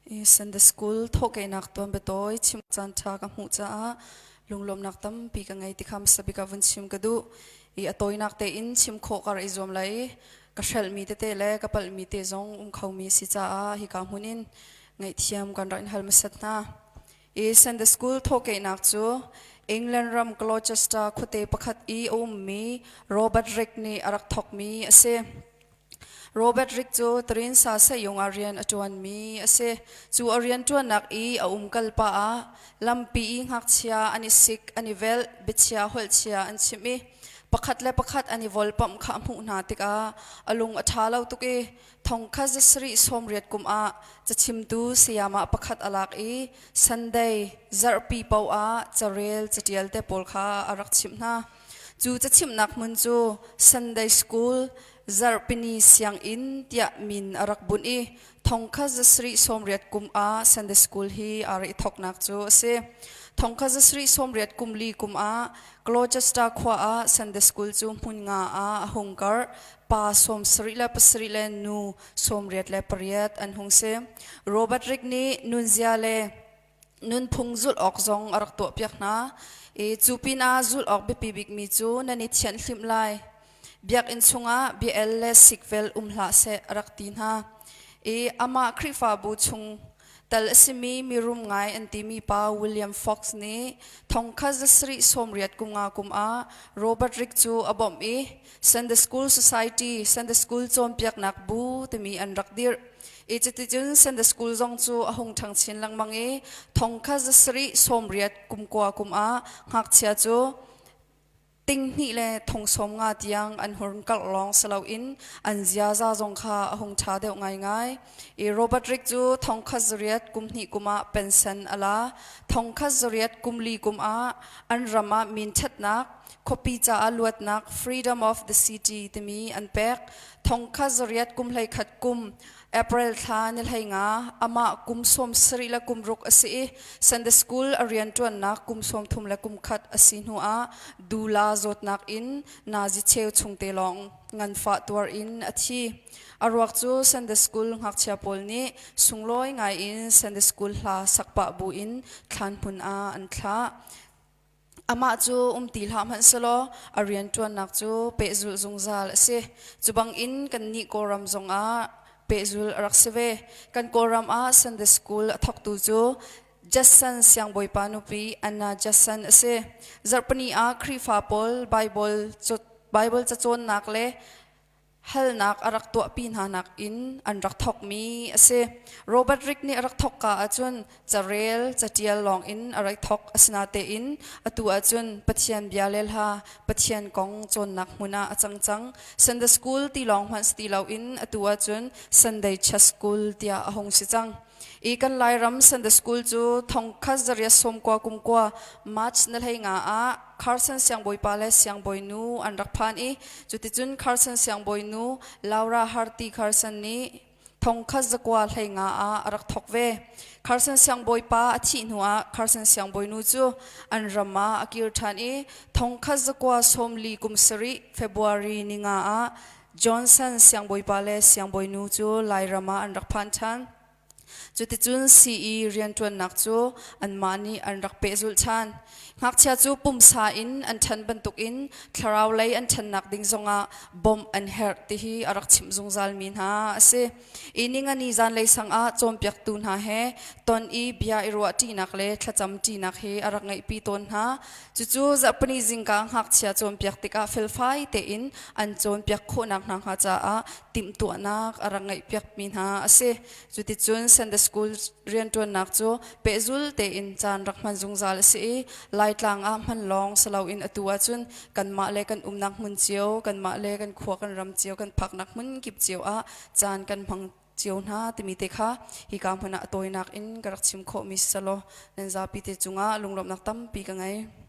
Sunday School thawhkehnak tuan biatawi chim caan ṭha ka hmuh caah lunglawmhnak tampi ka ngei ti kha hmasa bik ah vun chim ka duh. I a tawinak tein chim khawh ka rak i zuam lai i ka hrelhmi tete le ka palhmi te zong um khomi si caah hika hmun in ngaihthiam kan rak in hal hmasat hna. I Sunday School thawhkehnak cu England ram Gloucester khuate pakhat i a ummi Robert Rick nih a rak thawkmi a si. Robert Rick cu Trinsa sehung ah rian a ṭuanmi a si. Cu a rianṭuannak i a umkal pah ah lampi i ngakchia an i sik, an i velh, biachia holhchia an chimh i pakhat le pakhat an i volpamh kha a hmuh hna tikah a lung a ṭha lo tuk i thongkhat zasarih sawmriat kum ah cachimtu sayamah pakhat a lak i Sunday zarhpi paoh ah carel caṭial te pawl kha a rak chimh hna. Cu cachimhnak hmun cu Sunday School Zarhpini sianginn tiah min a rak bunh i thongkhat zasarih sawmriat kum ah Sunday School hi aa rak i thawknak cu a si. Thongkhat zasarih sawmriat kum li kum ah Gloucester khua ah Sunday School cu hmun nga ah a hung karh. Pa sawmsarih le pasarih le nu sawmriat le pariat an hung si. Robert Rick nih nunzia le nunphung zulh awk zong a rak tuahpiak hna i cu pinah zulh awk biapi bikmi cu nan i thianhhlimh lai. Biakinn chungah bia-el le sikvel um hlah seh a rak ti hna. I amah Khrihfabu chung tal a simi mirum ngai an timi pa William Fox nih thongkhat zasarih sawmriat kum nga kum ah Robert Rick cu a bawmh i Sunday School Society, Sunday School cawnpiaknak bu timi an rak dirh. I cuticun Sunday School zong cu a hung ṭhang chin lengmang i thongkhat zasarih sawmriat kum kua kum ah ngakchia cu ting hnih le thong sawm nga tiang an hurn karh lawng si loin an ziaza zong kha a hung ṭha deuh ngaingai. I Robert Rick cu thongkhat zariat kum hnih kum ah pension a la. Thongkhat zariat kum li kum ah an ram ah min ṭhatnak khuapi caah luatnak Freedom of the City timi an pek. Thongkhat zariat kum hleikhat kum April thla ni hlei nga amah kum sawm sarih le kum ruk a si i Sunday School a rianṭuannak kum sawm thum le kum khat a si hnu ah dula zawtnak in nazi cheu chungte lawng nganfah tuar in a thi. A ruak cu Sunday School ngakchia pawl nih sunglawi ngai in Sunday School hla sak pah bu in thlan hmun ah an thlah. Amah cu um ti hlah hmanh selaw a rianṭuannak cu pehzulh zungzal a si. Cu bangin kannih Kawlram zongah pehzulh a rak si ve. Kan Kawlram ah Sunday School a thawktu cu Judson siangbawipa nupi Anna Judson a si. Zarhpini ah Khrihfa pawl Bible, Bible cacawnnak le halnak a rak tuahpi hna nakin an rak thawkmi a si. Robert Rick nih a rak thawkka ahcun carel, catial lawng in a rak thawk. Asinatein atu ahcun Pathian bia le hla, Pathian kong cawnnak hmun ah a cang cang. Sunday School ti lawng hmanh si ti loin atu ahcun Sunday Church School tiah a hung si cang. I kan Lairam Sunday School cu thongkhat zariat sawmkua kumkua March na hlei nga ah Carson siangbawipa le siangbawinu an rak phan i cuticun Carson siangbawinu Laura Harty Carson nih thongkhat zakua hlei nga ah a rak thawk ve. Carson siangbawipa a thih hnu ah Carson siangbawinu cu an ram ah a kir ṭhan i thongkhat zakua sawmli kum sarih February ni nga ah Johnson siangbawipa le siangbawinu cu Lairam ah an rak phan ṭhan. Cuticun sii rianṭuannak cu anmah nih an rak pehzulh ṭhan. Ngakchia cu pumsa in an ṭhan bantukin thlarau lei an ṭhannak ding zongah bawmh an herh tihi a rak chimh zungzalmi hna a si. I ningani zanlei sang ah cawnpiaktu hna he ton i bia i ruahṭinak le thlacam ṭinak hi a rak ngeihpi tawn hna. Cucu zarhpini zingka ngakchia cawnpiak tikah felfai tein an cawnpiak khawhnak hna hnga caah timhtuahnak a rak ngeihpiakmi hna a si. Cuticun Sunday School rianṭuannak cu pehzul tein caan rak hman zungzal a si i Laitlang ah hman lawng si loin atu ahcun kanmah le kan umnak hmun cio, kanmah le kan khua kan ram cio, kan phaknak hmun kip cio ah caan kan hmang cio hna timi te kha hika hmun ah a tawinak in ka rak chim khawhmi si selaw nan zapi te cungah lunglawmhnak tampi ka ngei.